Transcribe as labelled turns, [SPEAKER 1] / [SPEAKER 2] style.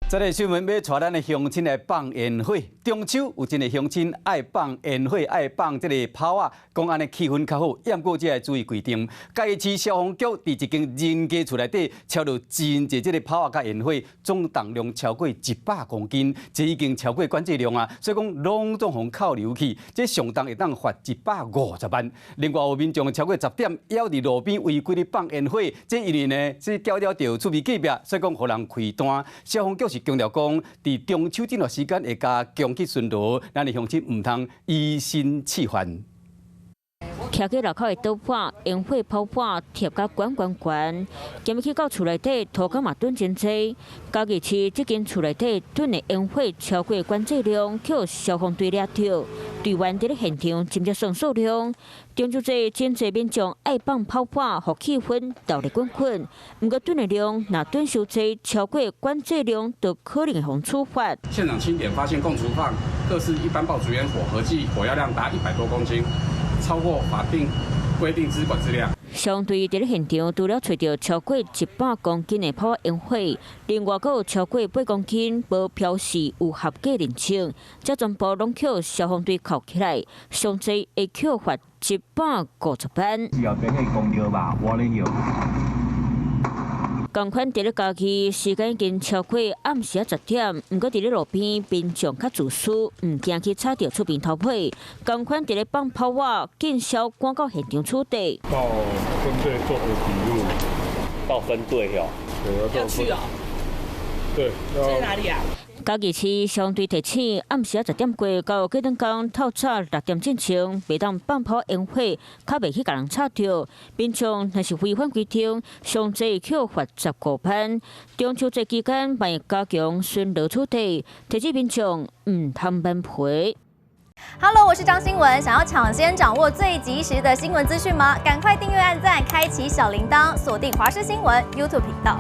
[SPEAKER 1] 這个新聞欲帶咱的鄉親來放煙火。中秋有真濟鄉親愛放煙火，愛放這个炮仔，講按呢氣氛較好。毋過這愛注意規定。嘉義市消防局佇一間人家厝內底，抄著真濟這个炮仔佮煙火，總重量超過100公斤，這已經超過管制量啊！所以講攏總予扣留去，這上重會當罰150萬。另外有民眾超過10點，猶佇路邊違規咧放煙火，這因為呢，這攪了著厝邊隔壁，所以講予人開單。消防局是強調講，佇中秋這段時間會加強去巡邏，咱的鄉親毋通以身試法。
[SPEAKER 2] 徛佇路口的桌板，煙火炮板貼甲懸懸懸，今日去到厝內底，塗埆嘛囤真濟。嘉義市這間厝內底囤的煙火超過管制量，予消防隊掠著，隊員佇咧現場斟酌算數量。中秋節真濟民眾愛放炮板，予氣氛熱鬧滾滾。毋過囤的量，若囤傷濟，超過管制量，就可能會予處罰。
[SPEAKER 3] 現場清點發現，共儲放各式一般爆竹煙火，合計火藥量達100多公斤，超過法定規定之管制量。
[SPEAKER 2] 消防隊佇咧現場除了揣著超過100公斤的炮煙火，另外閣有超過8公斤無標示有合格認證，這全部攏予消防隊扣起來，上濟會予罰150萬。
[SPEAKER 4] 是後邊彼公尿吧，我咧尿。
[SPEAKER 2] 仝款佇咧嘉義，時間已經超過暗時仔10點，毋過佇咧路邊，民眾較自私，毋驚去吵著厝邊頭尾。仝款佇咧放炮仔，警消趕到現場處理。
[SPEAKER 5] 到分隊做個筆錄。
[SPEAKER 6] 到分隊喲。
[SPEAKER 5] 對，
[SPEAKER 7] 要去哦。
[SPEAKER 5] 對。
[SPEAKER 7] 在哪裡啊？
[SPEAKER 2] 嘉義市消防隊提醒，暗時仔10點過到隔頓工透早6點進前，袂當放炮煙火，較袂去共人吵著。民眾若是違反規定，上濟予罰15萬。中秋節期間，嘛會加強巡邏處理，提醒民眾毋通瞞皮。
[SPEAKER 8] Hello，我是張新文。想要搶先掌握最及時的新聞資訊嗎？趕快訂閱、按讚、開啟小鈴鐺，鎖定華視新聞 YouTube 頻道。